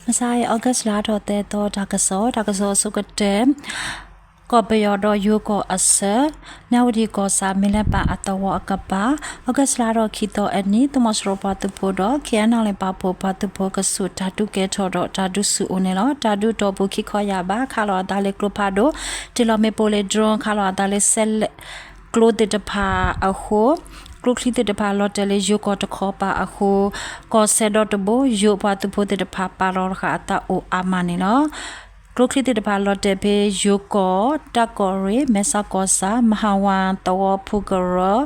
မဆါအံၤ August လါထီၣ်သၢသီ တၢ်ကစီၣ်, တၢ်ကစီၣ်အဆိကတၢၢ် ကီၢ်ပယီၤဒီးယိၤကီၢ်အဆၢ, မၠၣ်ဝတံၣ်ကီၢ်ဆၣ် မ့ၢ်လဲၤပာ်အသဝီအကပၤ, August လါထီၣ်ခံသီအနံၤ သုးမီၤစိရိၤပှၤသုးဖိဒီး ခ့ၣ်အဲၣ်ယူၣ်လ့ၣ် ပာ်ဖှိၣ်ပှၤသုးဖိကဆူး တၢ်ဒုးကဲထီၣ်ဒီးတၢ်ဒုးဆူၣ်အိၣ်န့ၣ်လီၤ. တၢ်ဒုးတီၢ်ပူၤခံခီယၢ်ဘး ခးလီၤအသးလၢကျိဖးဒိၣ်, တ့ၢ်လီၤမ့ၣ်ပိၢ်လၢ drone ခးလီၤအသးလၢ စဲးလဲး ကျိသ့ၣ်တဖၣ်အဃိ, ကျိချံသ့ၣ်တဖၣ်လီၤတဲာ်လၢယိၤကီၢ်တခီပၤအဃိ, ကီၢ်စဲၣ်ဒီတဘိ ယိၤပှၤသုးဖိသ့ၣ်တဖၣ်ပာ်လီၤတဃာ်အသးအိၣ်အါမးန့ၣ်လီၤ. ကျိချံသ့ၣ်တဖၣ်လီၤတဲာ်ဖဲယိၤကီၢ်, တၢ်ကီၢ်ရ့ၣ်, မဲၢ်ဆီးကီၢ်ဆၣ်, မဟါဝၣ်သဝီဖူကရၢ,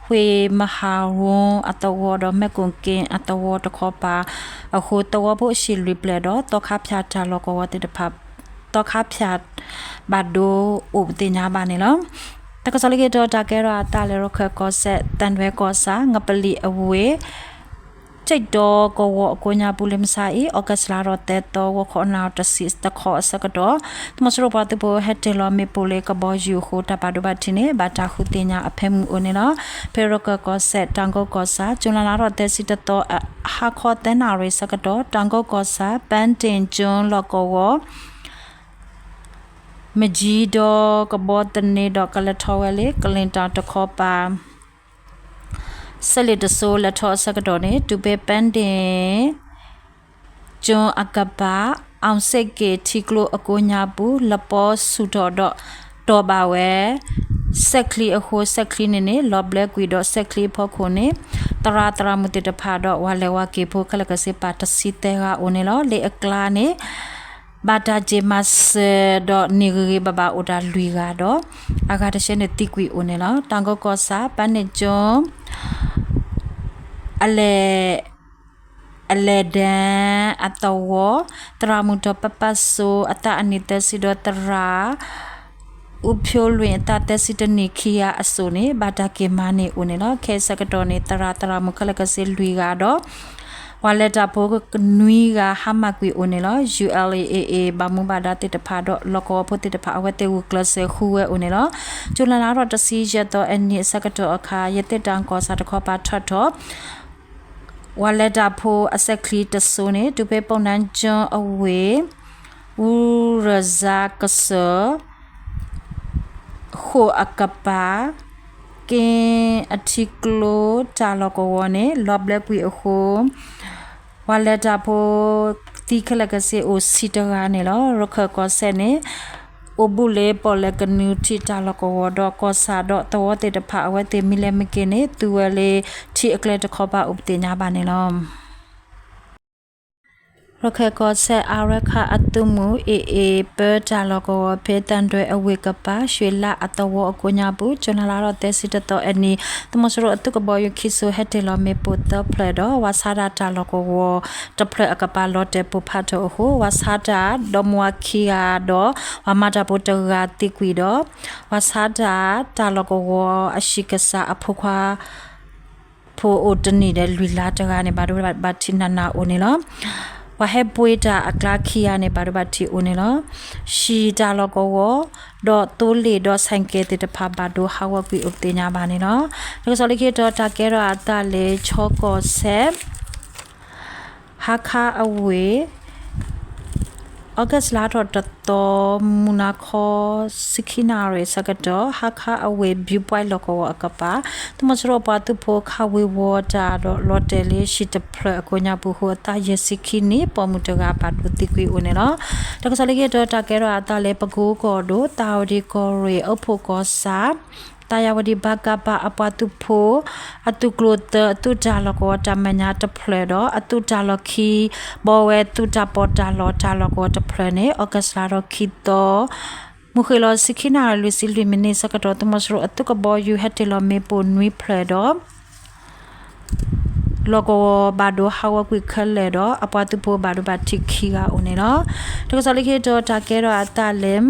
ဃ့ၢ်မဟါရူအသဝီဒီး မဲၢ်ကိၣ်က့အသဝီတခီပၤအဃိ သဝီဖိအဟံၣ်လွံၢ်ဖျၢၣ်ဒီး သီခါဖၠၣ်တၢ်လီၢ်ကဝီၤသ့ၣ်တဖၣ် သီခါဖၠၣ်ဘၣ်ဒိအိၣ်ပသ့ၣ်ညါဘၣ်န့ၣ်လီၤ. တၢ်ကစီၣ်လၢခံတီၤ တၢ်ကဲထီၣ်အသးလၢ ရခၢၣ်ကီၢ်စဲၣ် သၣ်ဒွဲကီၢ်ဆၣ် ငပလံၣ်အဝ့ၢ် ကၠံၣ်တီကဝီၤအကိးညါပူၤလၢမဆါအံၤ August လါထီၣ်သၢသီ ဂီၤခီနၣ်ရံၣ်တဆံတခီအဆၢကတီၢ် သုးမီၤစိရိၤပှၤသုးဖိဟဲတ့ၢ်လီၤမ့ၣ်ပိၢ်လၢကဘီယူၤအဃိ တၢ်ဘၣ်ဒိဘၣ်ထံးန့ၣ် ဘၣ်တၢ်ဃုသ့ၣ်ညါအဖၢမုၢ်အိၣ်န့ၣ်လီၤ. ဖဲရခၢၣ်ကီၢ်စဲၣ် တၢ်ကိးကီၢ်ဆၣ် ကၠူၤလါလါထီၣ်သၢဆံတသီ ဟါခီသၢနၣ်ရံၣ်ဆၢကတီၢ် တၢ်ကိးကီၢ်ဆၣ် ပန်းတင်ကျွန်း လီၢ်ကဝီၤ မ့ၢ်ကၠံဒီကဘီသန့ဒီး ကလဲၤထီၣ်ဝဲလၢ ကလ့ၣ်တၢ်တခီပၤ စဲးလ့ၣ်တစိၤ လဲၤထီၣ်အဆၢကတီၢ်န့ၣ် တုၤဖဲ ပန်းတင်ကျွန်းအကပၤ အောင်စဲးက့ၣ် ထံကျိအကိးညါပူၤ လပီဆူၣ်ထီၣ်ဒီးတီၢ်ဘၣ်ဝဲ စဲးချံအဃိ စဲးချံန့ၣ်န့ၣ် လီၤဘျၢကွံာ်ဒီးစဲးချံအဖီခိၣ်န့ၣ် သရၣ်သရၣ်မုၣ်သ့ၣ်တဖၣ်ဒီး ပှၤလဲၤဝါက့ၤဖိခဲလၢာ်ခဲဆ့ ပာ်တဆံသၢဂၤအိၣ်န့ၣ်လီၤ. လၢအကျါန့ၣ် ဘၣ်တၢ်က့ၤမၤစၢၤဒီး န့ၢ်ဂ့ၤဂ့ၤဘၣ်ဘၣ်အိၣ်တၢ်လွံၢ်ဂၤဒီး အဂၤတဆှဲန့ၣ်သံကွံာ်အိၣ်န့ၣ်လီၤ. တၢ်ကိးကီၢ်ဆၣ် ပန်းတင်ကျွန်း အလဲၣ် အလဲၣ်ဒၢအသဝီ သရၣ်မုၣ်ဒီးပၢ်ပၢ်စိ အသးအနံၣ်သၢဆံဒီး သရၣ် အူဖၠိလွံၢ် အသးသၢဆံတနံၣ်ခံဂၤအစိၣ်န့ၣ် ဘၣ်တၢ်က့ၤမၤန့ၢ်အိၣ်န့ၣ်လီၤ. ခဲအံၤဆၢကတီၢ်န့ၣ် သရၣ်သရၣ်မုၣ်ခဲလၢာ်ခဲဆ့လွံၢ်ဂၤဒီး ပှၤလဲၤတၢ်ဖိနွံဂၤဟါမၢ်ကွံာ်အိၣ်န့ၣ်လီၤ. ယူၢ်အဲလ်အ့ၣ်အ့ၣ် ဘၣ်မူဘၣ်ဒါသ့ၣ်တဖၣ်ဒီး လီၢ်ကဝီၤဖိသ့ၣ်တဖၣ် အဝဲသ့ၣ်ဂုာ်ကျဲးစၢးဃုဝဲအိၣ်န့ၣ်လီၤ. ကၠူၤလါလါထီၣ်တဆံယဲၢ်သီအနံၤအဆၢကတီၢ်အခါ ရသ့ၣ်တၢ်ကီၢ်ဆၣ်တခီပၤထီၣ်ထီၣ် ပှၤလဲၤတၢ်ဖိအစဲးချံတစိၤန့ၣ် တုၤဖဲ ပုၢ်နါကၠိအဝ့ၢ် အူရစါကစၢၢ် ဃိာ်အကပၤ က့အထံကျိတၢ်လီၢ်ကဝီၤန့ၣ် လီၤဘျၢကွံာ်အဃိ ပှၤလဲၤတၢ်ဖိသံခဲလၢာ်ခဲဆ့အိၣ်ဆံတဂၤန့ၣ်လီၤ. ရခၢၣ်ကီၢ်စဲၣ်န့ၣ် အိၣ်ဘူးလၢပီၣ်လဲၣ်ကနူထံးတၢ်လီၢ်ကဝီၤဒီး ကီၢ်ဆၣ်ဒီးသဝီသ့ၣ်တဖၣ် အဝဲသ့ၣ်မ့ၢ်လဲၤမ့ၢ်က့ၤန့ၣ် သူဝဲလၢထံအကျဲတခီပၤအိၣ်ပသ့ၣ်ညါဘၣ်န့ၣ်လီၤ. ရခၢၣ်ကီၢ်စဲၣ် အါရခၣ်အသုးမုၢ် အ့ၣ်အ့ၣ် ပၢတၢ်လီၢ်ကဝီၤဖဲ သၣ်ဒွဲအဝ့ၢ်ကပၤ ရွှ့ၣ်လၣ်အသဝီအကိးညါပူၤ ကၠူၤလါလါထီၣ်သၢဆံတသီအနံၤ သုးမီၤစိရိၤအသုးကဘီယူၤခံစိၤ ဟဲတ့ၢ်လီၤမ့ၣ်ပိၢ်သၢဖျၢၣ်ဒီး ပှၤဆါတၢ်တၢ်လီၢ်ကဝီၤတဖျၢၣ်အကပၤ လီၤတဲာ်ပိၢ်ဖးထီၣ်အဃိ ပှၤဆါတၢ်ဒီမါဝၤခံဂၤဒီး ပှၤမၤတၢ်ဖိတဂၤသံကွံာ်ဒီး ပှၤဆါတၢ်တၢ်လီၢ်ကဝီၤအဟံၣ်ကစၢ်အဖိခွါ ဖိအိၣ်တနံၣ်ဒီးလွံၢ်လါတဂၤန့ၣ် ဘၣ်ဒိဘၣ်ထံးနးနးအိၣ်န့ၣ်လီၤ. ပှၤဟဲပှ့ၤတၢ်အကျါခံဂၤန့ၣ် ဘၣ်ဒိဘၣ်ထံးအိၣ်န့ၣ်လီၤ. ဟံၣ်တၢ်လီၢ်ကဝီၤ ဒီးသိလ့ၣ်ဒီးဆဲးကဲးသ့ၣ်တဖၣ် ဘၣ်ဒိဟးဂီၤကွံာ်အိၣ်ပသ့ၣ်ညါဘၣ်န့ၣ်လီၤ. တၢ်ကစီၣ်လၢခံတီၤ တၢ်ကဲထီၣ်အသးလၢ ခၠီကီၢ်စဲၣ် ဟါခါအဝ့ၢ် August လါထီၣ်တသီ မုၢ်နၤခီ ဆံခံနၣ်ရံၣ်ဆၢကတီၢ် ဟါခါအဝ့ၢ် ဘျူးပွဲၣ်လီၢ်ကဝီၤအကပၤ သုးမီၤစိရိၤပှၤသုးဖိခးဝ့ၤဝီၤတၢ်ဒီးလီၤတဲာ်လၢဟံၣ်တဖျၢၣ်အကိးညါပူၤ ဃိာ်အသးယဲၢ်ဆံခံနံၣ် ပိာ်မုၣ်တဂၤဘၣ်ဒိသံကွံာ်အိၣ်န့ၣ်လီၤ. တၢ်ကစီၣ်လၢခံတီၤ တၢ်ကဲထီၣ်အသးလၢ ပကိကီၢ်ဒိၣ် သးဝဒံၣ်ကီၢ်ရ့ၣ် အုပ်ဖို့ ကီၢ်ဆၣ် သးယၤဝဒံၣ် ဘၣ်ကးပၤ အပှၤသုးဖိ အသုးကျိၤသၢ အသုးတၢ်လီၢ်ကဝီၤတၢ်မဲာ်ညါတဖျၢၣ်ဒီး အသုးတၢ်လီၢ်ခံ ဘီဝဲသုးတၢ်ပီးတၢ်လီတၢ်လီၢ်ကဝီၤတဖျၢၣ်န့ၣ် August လါထီၣ်ခံသီ မုၢ်ဃ့ၢ်လီၤဆံခံနၣ်ရံၣ် လွံၢ်ဆံလွံၢ်မံးနံးဆၢကတီၢ် သုးမီၤစိရိၤအသုးကဘီယူၤဟဲတ့ၢ်လီၤမ့ၣ်ပိၢ်နွံဖျၢၣ်ဒီး လီၢ်ကဝီၤဘၣ်ဒိဟးဂီၤကွံာ်ခဲလၢာ်ဒီး အပှၤသုးဖိဘၣ်ဒိဘၣ်ထံးခံဂၤအိၣ်န့ၣ်လီၤ. တၢ်ကစီၣ်လၢခံတီၤ တၢ်ကဲထီၣ်အသးလၢ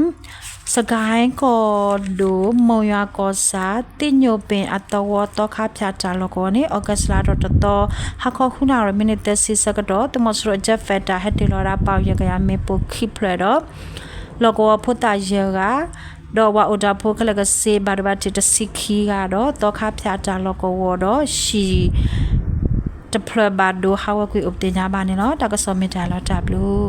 စကဲၣ်ကီၢ်ဒိၣ် မိၢ်ယွၤကီၢ်ဆၣ် သ့ၣ်ညိၣ်ပ့ၣ်အသဝီ သီခါဖၠၣ်တၢ်လီၢ်ကဝီၤန့ၣ် August လါထီၣ်တသီ ဟါခီဃုနၣ်ရံၣ် မံးနံးသၢဆံဆၢကတီၢ် သုးမီၤစိရိၤ jet fighter ဟဲတ့ၢ်လီၤဝဲဒၣ် ပီၣ်ယဲၢ်ကယၤမ့ၣ်ပိၢ်ခံဖျၢၣ်ဒီး လီၢ်ကဝီၤဖိသၣ်ယဲၢ်ဂၤ ဒီးပှၤအိၣ်တၢ်ဖိခဲလၢာ်ကဆ့ ဘၣ်ဒိဘၣ်ထံးတဆံခံဂၤဒီး သီခါဖၠၣ်တၢ်လီၢ်ကဝီၤဒီး ဟံၣ် တဖျၢၣ်ဘၣ်ဒိဟးဂီၤကွံာ်အိၣ်ပသ့ၣ်ညါဘၣ်န့ၣ်လီၤ. တၢ်ကစီၣ်မ့ၢ်တၢ်လီၤတၢ်ဘျုး